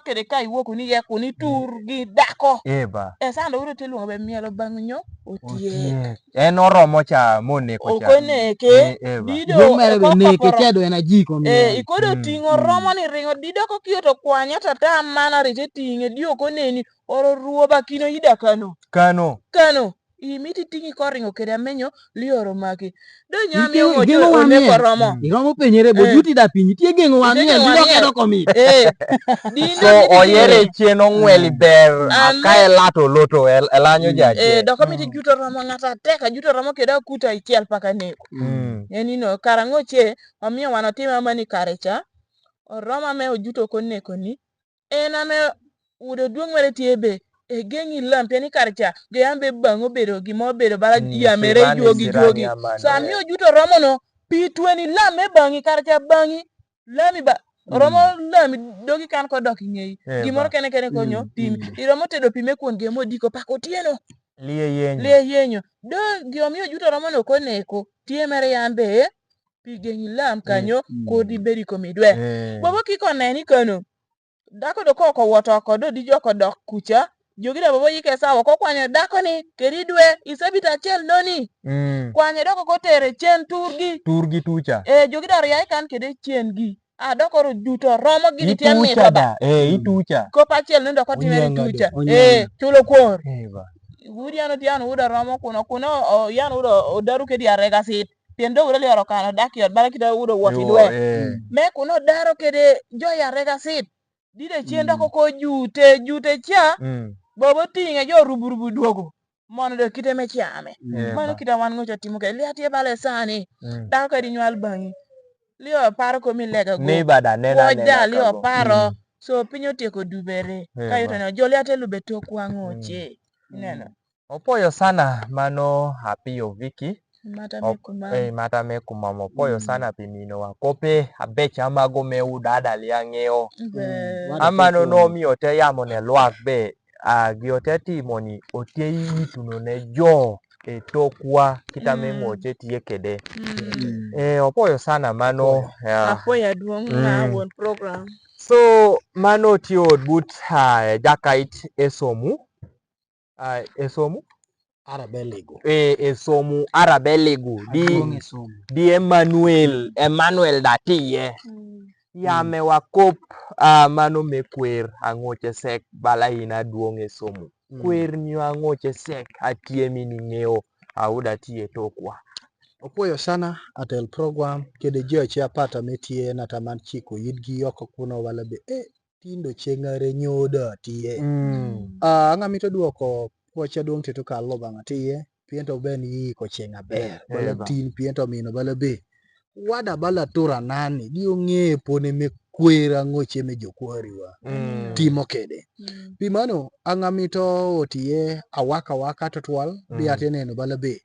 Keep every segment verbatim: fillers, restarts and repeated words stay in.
Kede ka iwuok ni ye kuni tur gi dako. Eba. E sani do wuro te luongo be mielo bang' nyo otiek. Otiek. En oromo cha moneko cha. Ok oneke. Eh, eba. Dido. Yo mere be neke cha do en ajiko mi. Eh, ikodo ting'o romo ni ringo dido ko kiyo to kwanya tata mana rite ting'e dio ko neni oro ruoba kino ida kano. Kano. Kano. Imi ti ting'i koringo kede amenyo lioro maki. Do nyami omo jo one koromo. Iromo penyere bo juti da piny. Tie gengo wang'e. Tie gengo wang'e. Dok mi. Eh. So oyere chien ong'weli ber. Akae lato loto elanyo jaje. Eh, doko mi ti juto romo ng'ata tek ajuto romo kede akuta ichiel paka neko. Mm. Enino karang'o che omiyo wan otime amani kare cha. Oromo ame ojuto koneko ni. En ame udo duong' mere tie be. E gengi lam pien ni kar cha. Ge an be bang' obedo gima obedo bala ya mere juogi juogi. So ami ojuto romo no. Pi tweni lam me bang'i kar cha bang'i. Lami ba. Romo lami dogi kan ko dok ing'eyi. Gimoro kene kene konyo pi. Iromo tedo pi me kuon gemo diko pako tieno. Lie yenyo. Lie yenyo. Do gi omi ojuto romo no koneko. Tie mere yambe. Pi gengi lam kanyo kodi bedi komidwe. Bobo kiko neni kano. Dako do koko woto oko do dijo ko dok kucha. Jogi da bobo yike sawa ko kwanyo dako ni kedi dwe isebita chel noni. Mm. Kwanyo doko ko tere chen turgi. Turgi tucha. Eh, jogi da riai kan kede chen gi. A doko ro juto romo gini tian mi tucha da. Eh, itucha. Ko pa chel ni doko timeri tucha. Eh, chulo kor. Eh, ba. Wudi ano tian uda romo kuno kuno o yan uda odaru kedi arega sit. Pien do wuro lioro kano dak yot bala kida wuro woti dwe. Me kuno daro kede jo ya rega sit. Dide chien doko ko jute jute cha. Bobo ting'e jo rubu rubu duogo. Mono de kite me chame. Mano kite wan ng'ocha timo ke liatie bale sani. Dako kedi nywal bang'i. Lio paro ko mi lega go. Ni bada nena nena. Lio paro. So piny otieko dubere. Kayo to ne jo liate lube tok wang'oche. Neno. Opoyo sana mano apiyo Viki. Mata me kumam. Eh, mata me kumam opoyo sana pi mino wa kope abecha mago me udada liang'eo. Amano no mi ote yamo ne lwak be a gi ote timo ni ote ituno ne jo e tokwa kita me moche tie kede. Eh, opoyo sana mano. Apoya duong' na won program. So mano tiyo but jakait esomu. Ah, esomu? Arabeligu. Eh, esomu Arabeligu. Di, di Emmanuel, Emmanuel da tiye. Yame wa kop, ah, mano me kwer ang'oche sek bala ina duong' esomu. Kwer nyo ang'oche sek atie mini ng'eo auda tiye tokwa. Opoyo sana atel program kede jo chia pata metie na taman chiko yidgi yoko kuno wala be eh tindo chenga re nyoda tiye. Ah, ang'a mito duoko kwa cha duong' teto kalo bang'a tiye. Piento ben yi ko chenga ber. Bala tin piento mino bala be. Wada bala tura nani di ong'e pone me kwera ng'oche me jokwari wa. Timo kede. Pi mano ang'a mito otiye awaka waka to twal di ate neno bala be.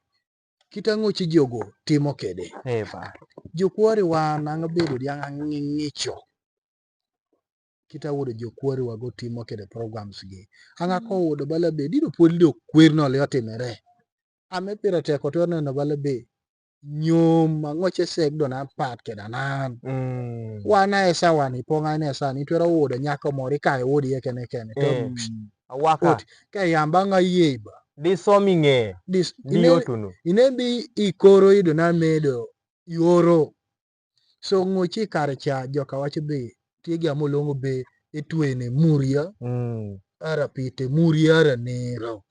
Kita ng'oche jogo timo kede. Jokwari wa nang'a bedo di ang'a ng'icho. Kita wudo jokwari wago timo kede programs gi. Ang'a ko wudo bala be dido pwodi do kwer no le otimere. Ame pira teko to neno bala be nyom ang'oche sek do na pat kede anan. Wana esa wani pong'a ne esa ni twero wudo nyako mori kae wudi ye kene kene. To awaka. Ke yamba ng'a yeba. Di somi ng'e. Di otunu. Ine bi ikoro ido na medo yoro. So ng'ochi kare cha joka wacho be tie gi amolongo be etwene muria. Ara pite muria ara nero.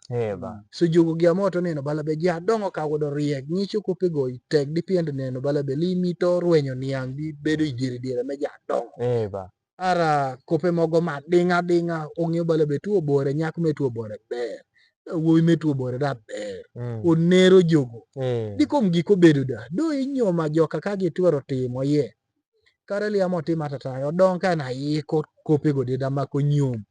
So jogo gi amo to neno bala be ja dongo ka wodo riek ng'icho ko pego tek di piend neno bala be limi to rwenyo niang' di bedo idire dire me ja dongo. Ara kope mogo ma dinga dinga ong'eyo bala be tuo bore nyak me tuo bore ber. Wuowi me tuo bore da ber. Onero jogo. Di kom giko bedo da do inyoma joka ka gitwero timo ye. Kare liamo timo atata odong ka na yiko kope go dida ma ko nyom.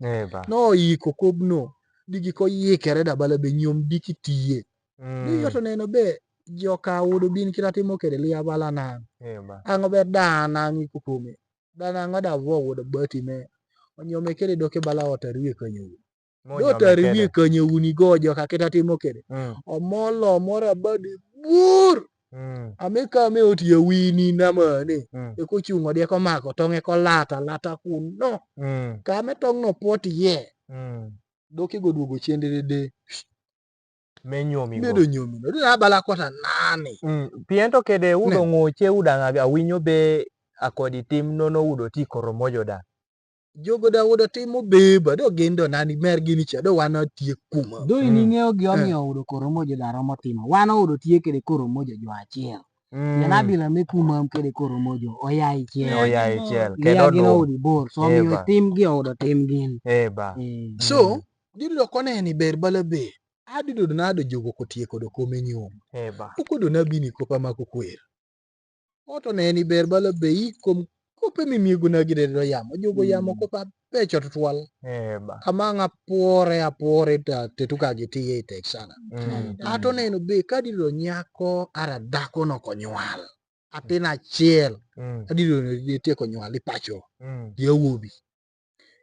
No yiko kobno di giko yikere da bala be nyom di kitiye. Di yoto neno be joka wudo bin kira timo kede lia bala nan. Ang'o be da nan yiko kome. Dana ng'o da wo wudo bati me. Onyome kede doke bala ota riwe kanyo. Dota riwe kanyo uni gojo ka kita timo kede. Omolo mora badi bur. Mm. Ame ka me oti ya wini na mane. Mm. E ko chungo die ko mako tong' e ko lata, lata kuno. Mm. Ka me tong' no pot ye. Mm. Doki go duogo chende de de. Me nyumi go. Bedo nyumi no. Dina bala kota nani. Mm. Piento kede udo ng'oche udo ng'aga winyo be akodi tim nono udo ti Koromojo da. Jogo da udo timo beba, do gin do nani mer gini cha, do wan atie kuma. Do ini ng'eyo gi omiyo udo Koromojo da romo timo. Wan udo tie kede Koromojo jo achiel. Mm. Yana bila me kuma kede Koromojo, oya ichiel. Oya ichiel. Iya gino udi bor, so omiyo tim gi udo tim gin. Eba. Eh. So, diri do kone ni ber bala be. Adi do na do jogo kotie kodo kome nyuom. Eba. Uko do na bini kopa ma kukwer. Oto ne ni ber bala be i kom kope mi miego na gide do yamo. Jogo yamo kopa pecho twal. Eba. Kama nga pore a pore ta tetuka giti ye tek sana. Mm. Ato neno be kadi do nyako ara dako no konywal. Atin achiel. Mm. Adi do ne tie konywal i pacho. Mm. Ye wubi.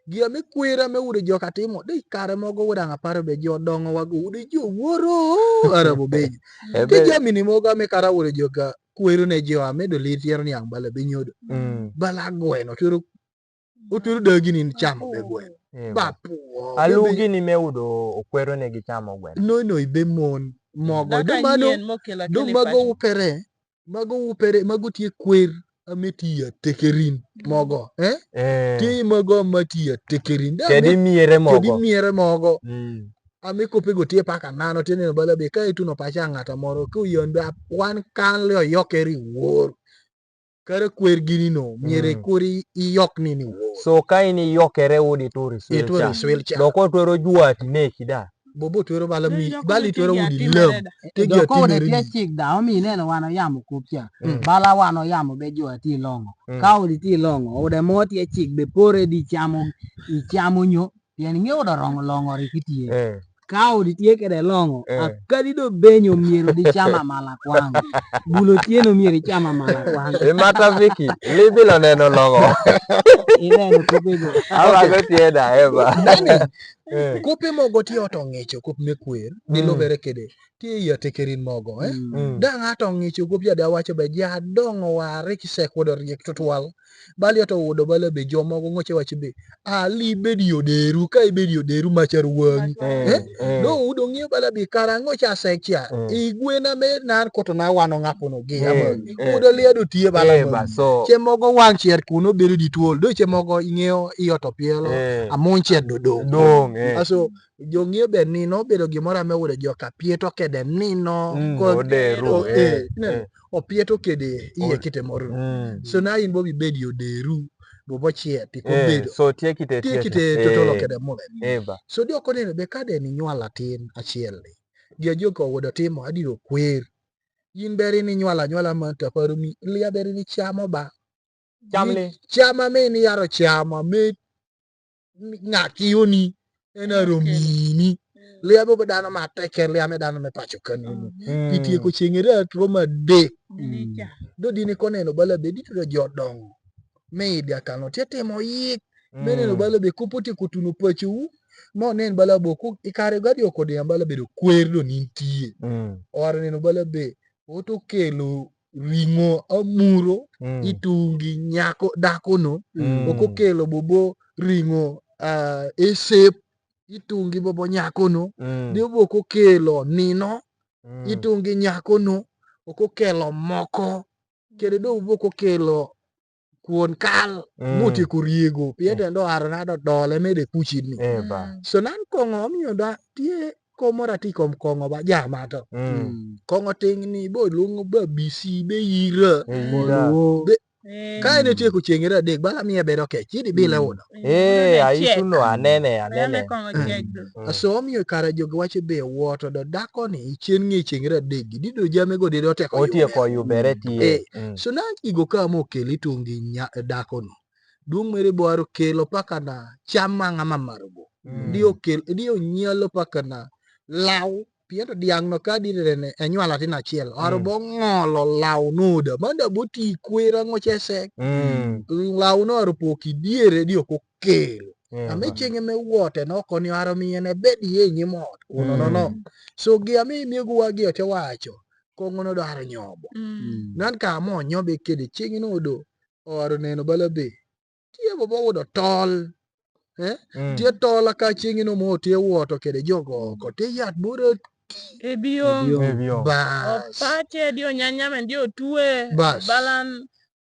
Gia me kwera me udo joka timo. Dei kare mogo udo ng'a paro be jo dongo wago udo jo wuoro. Ara bo bejo. Ebe. Ke jamini mogo ame kara udo joka kwero ne jo ame do litier ni ang' bala be nyodo. Mm. Bala gweno turu. Uturu dagi ni chamo be gweno. Eba. Ba puo. Alu gini me udo okwero ne gi chamo gweno. No, no, ibe mon. Mogo. Do mago mago upere. Mago upere, mago tie kwer, ame tie tekerin mogo, eh? Eh. Tie mago ma tie tekerin. Da kedi me-, miere mogo. Kedi miere mogo. Mm. Ame kope go tie paka nano, tie neno bala be ka itu no pacha ng'ata moro, ku yon be wan kan le oyokeri wuor. Kare kwer gini no, miere kori iyok ni ni wuor. So ka ini yokere udi turi swil cha. Ituri swil cha. Doko twero jwati ne kida. Bobo twero bala mi, bali twero udi lam. Tegi doko udi tie chik da, omi neno wano yamo kupcha. Mm. Bala wano yamo be jwa ti longo. Mm. Ka udi ti longo, ude mo tie chik be pore di chamo, i chamo nyo. Pien nge udo rong longo ri kitie. Eh. Ka udi tie kede longo, eh, akadi do benyo miero di chama mala kwang. Bulo tie no miero chama mala kwang. E mata Viki, libi lo neno longo. Ineno kope go. Awa go tie da, eba. Nani? Eh. Kope mogo ti oto ng'icho, kop me kwer, di lo bere kede. Ti ya tekerin mogo, eh? Mm. Da ng'ato ng'icho kop ya da wacho be ja dongo ware ki sek wodo riek tutwal. Bali oto wodo bala be jo mogo ng'oche wacho be. Ali bedi oderu, ka ibedi oderu machar wang'i. Eh, eh. Do udo ng'iyo bala be kara ng'ocha sek cha. Mm. Igwena me nan koto na wano ng'apo no gi. Eh, ama. Eh. Udo liado tie bala. Eh, ba, so. Che mogo wang' chier kuno bedo di tuol. Do che mogo ing'iyo iyoto pielo. Eh. Amon chier do dong'. Dong', eh. Aso, Jong'iyo be nino obedo gimoro ame udo joka pieto kede nino. Mm, kod oderu, eh, eh, ne, eh. Opieto kede iye kite moro. Mm. So na in bobi bedi oderu, bobo chier, ti ko bedo. Eh, so tie kite, tie kite, tie kite totolo kede mule. Eh, ba. So di ok oneno be ka de ni nywala tin achiel ni. Gi ajuoga udo timo, adiro kwer. In beri ni nywala, nywala man to aparo mi, lia beri ni chamo ba. Cham ni. Chama me ni yaro chama me ng'aki yoni. En aromini. Liame be dano ma teker, liame dano me pacho kanuni. Mm. Pi tieko chieng' ere atwo ma de. Mm. Do dini koneno bala be dito do jodongo. Me idi akano tie timo yik. Mm. Me neno bala be kupo tieko tuno pacho u. Mo nen bala boku ikare gadi okode yam bala be do kwer do nintie. Mm. Owaro neno bala be oto kelo ring'o amuro, mm, itungi nyako dakono, mm, ok okelo bobo ring'o, ah, esep, itungi bobo nyakono, mm, de ok okelo nino, mm, itungi nyakono, ok okelo moko, kede do ok okelo kuon kal, mm, muti kuriego, pien, eh, tendo aro na do dole mede kuchini. Eh, ba. Mm. So nan kong'o omiyo da tie komora ti kom kong'o ba jama to. Mm. Mm. Kong'o ting' ni bo lungo ba bisi be ira. Eh, ira. Be, eh, ka en tie ko chieng' ira dek, bala miye bedo kech, chidi bile, mm, uno. Eh, eh, aisuno, anene, anene. Anene kong'o, mm, kech do. Mm. Aso omiyo kara jogi wacho be woto do dako ni chien ng'e chieng' ira dek, gi dido jame go dido teko. Otie ko yubere tie. Eh, mm, so na igo ka mo keli tungi nya-, dako no. Duong' mere bwaro kelo paka na cham ma ng'ama marogo. Mm. Dio kel-, dio nyielo paka na law, piento diang' no ka direne, e nywala tin achiel. Aro, mm, bo ng'olo law no da. Manda bo ti kwera ng'oche sek. Mm. Law no aro poki diere dio ko kelo. Yeah, ame ba. Chieng' eme wote no koni aro mi en ebed ye nyi mot. Uno, mm, no, no. So gi ami miegu wagi ote wacho. Kongo no dwaro nyobo. Mm. Nan ka mo nyobe kede cing no do. Oro neno bala be. Tye bobo wudo tol. Eh? Mm. Tye tol aka cing no mo tye woto kede jogo. Ko tye yat bura. Ebio. Ebio. Ebio. Bas. Opache dio nyanya men dio tue. Bas. Balan.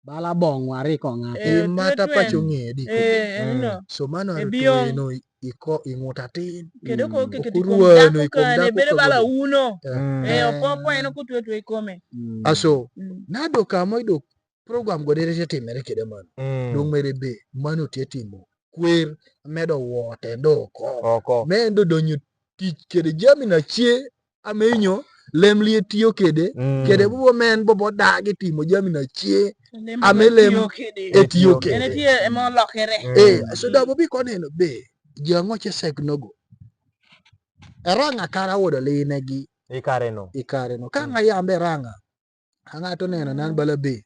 Bala bong wari ko ng'ato. Eh, imata twe twen. Pacho ng'e di ko. Eh, mm. Eno. So mano are ebio. Twe no iko ing'uta tin. Kedo ko ke keti. Okurwa kom no dako ikom ka ne dako bere ka bala bodi. Uno. Eh. Mm. Eh, opo kwa eno ko twe twe ikome. Mm. Aso, mm. Nado kama ido program go dere se timere kede mano. Mm. Dong mere be, mano tye timo. Kwer, medo wote, do oko. Oko. Me endo donyo tich kede jami na chie, ame inyo, lem lie tiyo kede, mm. Kede bubo men bobo dagi timo jami na chie, lem ame lem tiyo kede. Etiyo kede. Ene tiye ema olokere. Mm. Eh, so da bobi koneno be, ji ang'o che sek nogo. Eranga kara wodo li negi. Ikare no. Ikare no. Ka mm. Ng'a yambe eranga. Ang'a to neno nan bala be.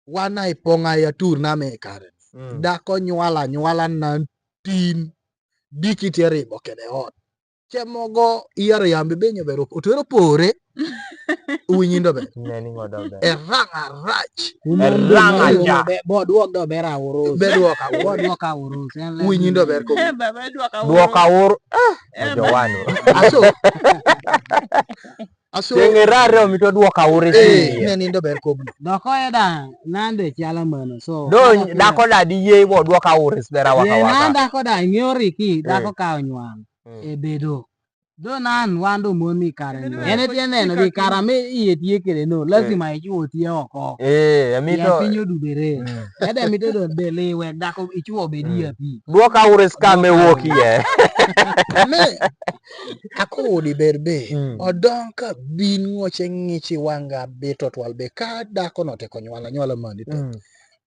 Wan na ipong'a ya tur na me kare. Mm. Dako nywala, nywala nan tin. Diki tye ribo kede ot. Che mogo iyaro yambe be nyo bero. Otwero pore. Uwinyi ndo be. Neni ngodo be. Erang arach. Erang acha. Bo duok do bera urus. Be duok a urus. Bo duok a urus. Uwinyi ndo be ko. Baba duok a urus. Duok a urus. Ah, eh, jowano. Aso. Aso. Tenge rare omito duoka uris. Eh, iye. Ne nindo ber kobno. Doko eda nande chala mano. So, do dako da di ye bo duoka uris bera waka ye waka. Nanda ko da nyori ki, eh. Dako ka onywang. Mm. E bedo. Do nan wando mon mi kare no. Ene tiene no bi kara me iye tiye kere no. Lazima ichuo tiye oko. Eh, amito. Ya pinyo dubere. Mm. Eda mito do bele we dako ichuo be di ya pi. Duoka uris ka me woki ye. Me. Akudi ber be, mm. Odong ka bin ng'oche ng'ichi wanga bito twal be ka dako no te ko nywala nywala mani te. Mm.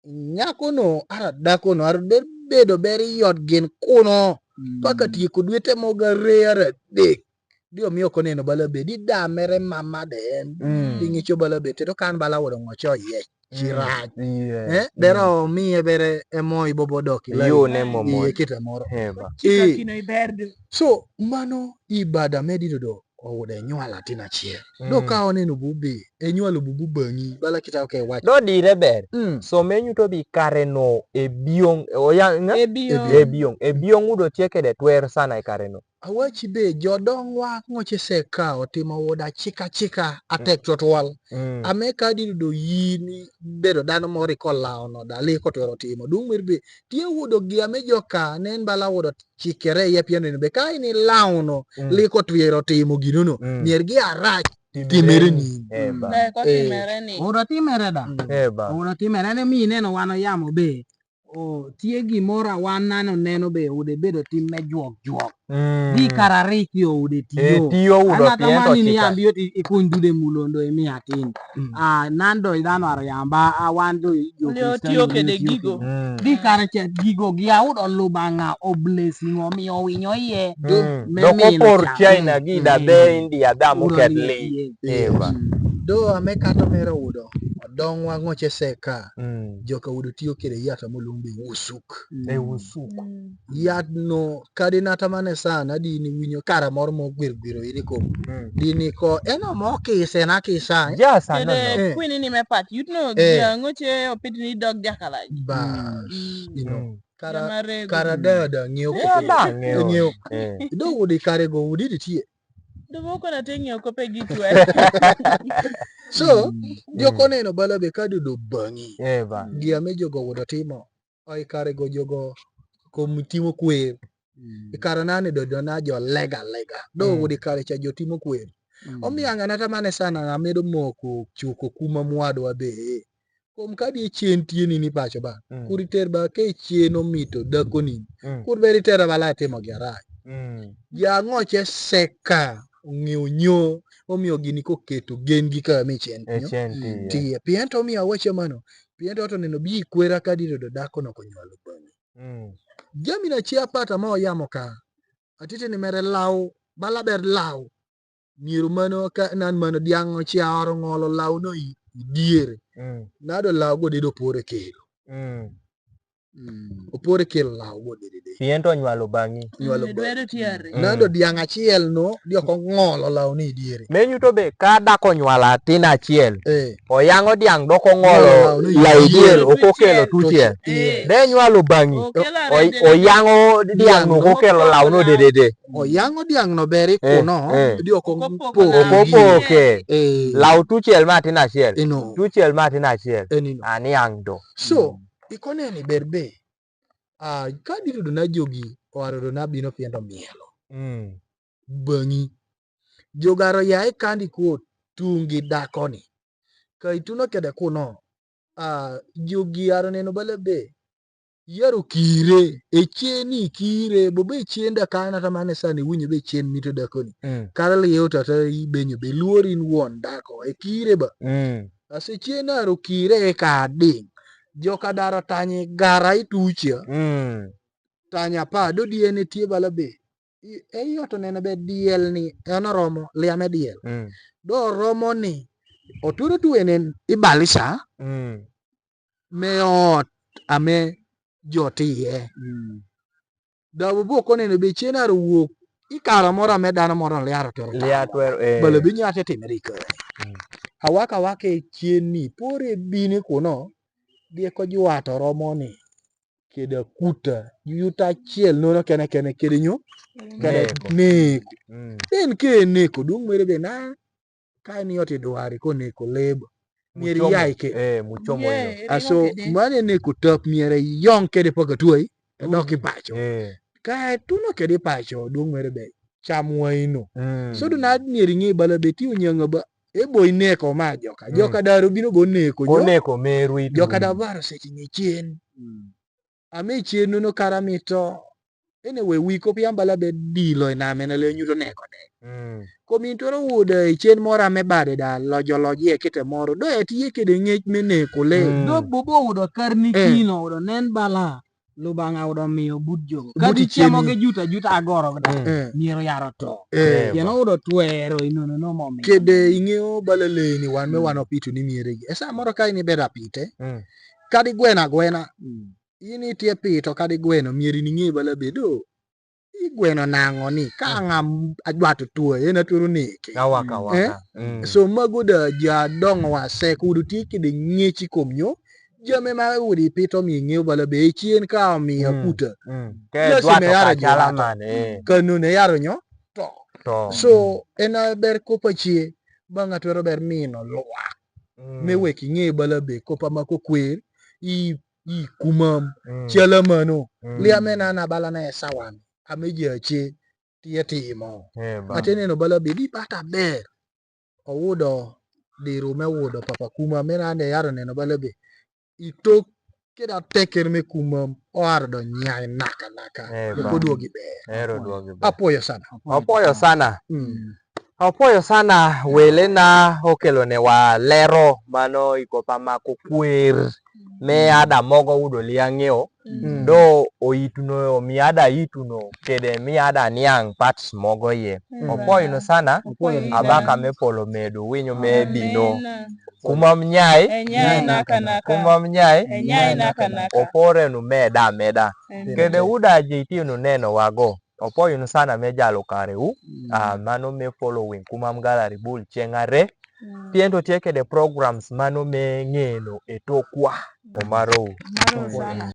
Nyako no, ara dako no, ara ber bedo ber yot gin kuno. Mm. Paka tieko dwe te moga re ara dek. Dio miyo ko neno bala be, di da mere mama de en. Mm. Di ng'icho bala be, te to kan bala wodo ng'ocho ye. Chirac. Mm. Eh, bera omiye bere emo ibobo dok ila. Yo ne momo. Iye kite moro. Heba. Chika kino iberdo. So, mano ibada me dido do, owude nywala tin achiel. Mm. Do ka oneno bubi, e nywalo bubu bang'i, bala kita oke wach. Do dire ber. Mm. So menyu to bi kare no e biong, oya nga? E biong. E biong. E biong udo tie kede twer sana e kare no. Awachi be, jodongwa ng'oche seka otimo wuda chika chika atek totwal. Mm. Ame ka diri do yini bedo dano moro iko lawo no da liko twero timo. Dung mir be, tie wudo gi ame joka nen bala wudo chikere ye piano ni be ka ini lawo no, mm, liko twero timo gino no. Mm. Mier gi arach timere ni. Eba. Mm. Eko timere ni. Wudo timere da. Mm. Eba. Wudo timere ni mi neno wano yamo be. O, tye gimoro a wan nano neno be ude bedo tim me jwok jwok. Mm. Di kara rik yo ude tiyo. Eh, tiyo udo. Ana tamani ni yambi yo ti ikuny dude mulondo imi atin. Mm. Ah, nan do idano aro yamba, a wan do jo Kristo tiyo kede gigo. Mm. Di kara che gigo gi a udo lubanga o blessing o mi o winyo ye. Mm. Do ko por China gi da be India da mo kedli. Eba. Mm. Do ame kato mero udo. Odong wa ng'oche seka. Mm. Joka udo tiyo kede yata mo lumbi usuk. Mm. E usuk. Mm. Yat no kadi na tamane sana di ni winyo kara moro mo gwir gwiro iri ko. Mm. Di ni ko eno mo kise na kisa. Ja sana no. Eh. Kwini ni me pat. Yut no, eh, ja ng'oche opit ni dog jakala. Bas. Mm. You know. Mm. Kara, kara da da ng'eyo ko. Ya da ng'eyo. Ng'eyo. Eh. Do wudi kare go wudi di tie. Dubu ko na te ng'iyo ko pe gitwe. So, mm, jo ko neno bala be ka dudo bang'i. Eh, ba. Gi ame jogo wudo timo. Oi kare go jogo ko timo kwer. Mm. I kare nani do do na jo lega lega. Do wudi kare cha jo timo kwer. Mm. Omiyo ang'ana tamane sana ng'a medo moko chuko kuma mwadwa be. Kom ka die chien tieni ni pacho ba. Mm. Kur iter ba ke chien omito dakoni. Mm. Kur ber iter ba la timo gi arach. Mm. Ja ng'oche seka ng'iyo nyo omiyo gini koketo gen gi ka mi chien. E nyo. Chien ti. Mm. Tiye. Pien to omiyo awacho mano. Pien to neno bi kwera ka diro do dako no konyualo bang'e. Mm. Jami na chia pata ma oyamo ka. Atite ni mere law, bala ber law. Miero mano ka nan mano diang' ochiaro ng'olo law no i, i diere. Mm. Nado law go dedo pore kelo. Mm. Mm. Opore kelo law go dedede. Pien to nywalo bang'i. Nywalo bang'i. Dwaro tiare. Mm. Nando dhiang' achiel no, diok ong'olo law ni diere. Me nyuto be ka dako nywalo atin achiel. Eh. Oyang'o dhiang' dok ong'olo law ni diere. Law diere, ok okelo tuchiel. Eh. De nywalo bang'i. Oyango dhiang' no kokelo law no dedede. Oyango dhiang' no beri kuno, eh, di ok opoke. Ok opoke. Eh. Law tuchiel ma tin achiel. Eno. Tuchiel ma tin achiel. Enino. Ani ang' do. So, ikone ni ber be. Ah, ka dito do na jogi, oaro do na bino piendo mielo. Mm. Bang'i. Jogaro yaye kandi kuot tung' gi dakoni. Ka ituno kede kuno, ah, jogi aro neno bala be. Yaro kire, e cheni kire, bo be chenda kana ta mane sani winyo be chen mito dakoni. Mm. Kara liyo tata ibenyo be luori in wuon dako, e kire ba. Mm. Ase chena aro kire e ka ding'. Joka daro tanyi gara itucha. Mm. Tanya pa, do diene tie bala be. I, e yot oneno be diel ni, en oromo, liame diel. Mm. Do oromo ni, oturo tuenen, ibalisa, mm, me ot, ame jot iye. Mm. Da bo bo koneno be chien aro wuok, ikaro moro ame dano moro liaro twero. Liaro twero, eh. Bala bi nyate timere ike. Mm. Awaka awaka e chien ni, pore bini kuno, die ko jwato oromo ni. Kede akuta, yut achiel nono kene kene kede nyo, kede neko. Neko. Mm. En ke neko, duong' mere be na, ka en yot idwari ko neko lebo. Mieri yai ke. Eh, muchomo ino. Aso, mane neko tap mieri yong kede paka tuoi, dok i pacho. Eh. Ka tuno kede pacho, duong' mere be, cham wa ino. Mm. So du na mieri ng'e bala be ti onyanga ba, e bo ineko ma joka. Mm. Joka daro bino bo neko nyo. Oneko meru itu. Joka da baro seche ng'e chien. Mm. Ame chien nono kara mito. Anyway, wi ko piamba la be dilo ina mena le nyuto neko de. Mm. Ko min toro wuda e chien mora me bade da lojo lojo e kite moro. Do e tiye kede ng'ech me neko le. Mm. Do bobo wudo karni kino wudo nen bala. Lubanga wudo miyo but jogo. But kadi chemo chien ge juta juta agoro gda. Mm. Eh. Miero yaro to. Eh. Yeno wudo twero inono no momi. Kede ing'eyo bala le ni wan me wan opitu ni miere gi. Esa moro ka ini beda pite. Mm. Kadi gwena gwena. Mm. In itye pito kadi gweno, myero ining'e bala bedo. I gweno nang'o ni, ka ng'am ajwato tuo, en atwero neke. Awaka, awaka. Eh? Mm. So mago da ja dong wa sek, wudu ti kede ng'echi kom nyo, jame ma wudi pito mi ng'eyo bala be chien ka mi akuta. Mm. Ke jwato ka chala man, eh. Ka nune yaro nyo, to. To. So, en aber kopa chie, ba ng'ato ero ber mino lwak. Mm. Me wek ing'e bala be kopa ma kokwer, i, i kumam, mm, chala mano. Mm. Liame na na bala na e sawan, ame ji ache, tie timo. Eh, ba. Ate neno bala be di bata ber. Owudo, diru me wudo papa kuma, me na ne yaro neno bala be. Itok, keda teker me kumam, oar do nyai naka naka. Eh, ba. Ko duogi be. Ero duogi be. Apoyo sana. Apoyo sana. Mm. Apoyo sana, wele na okelo ne wa lero mano iko pa ma kokwer. Me ada mogo udo liang'eo. Mm. Do oituno, mi ada ituno, kede mi ada niang' parts mogo ye. Mm. Opoyo no sana, opoyo no sana. Abaka me polo medo, winyo me bino. Amina. Kumam nyai. E nyai naka naka. Kumam nyai. E nyai naka naka. Opore nu meda meda. Amen. Kede uda je itino neno wago. Opoyo nu sana me jalo kare u. Mm. Ah, mano me following kumam gallery bul chengare. Mm. Piento tie kede programs mano me ng'eno etokwa. Mm. Omaro u. Omaro u sana.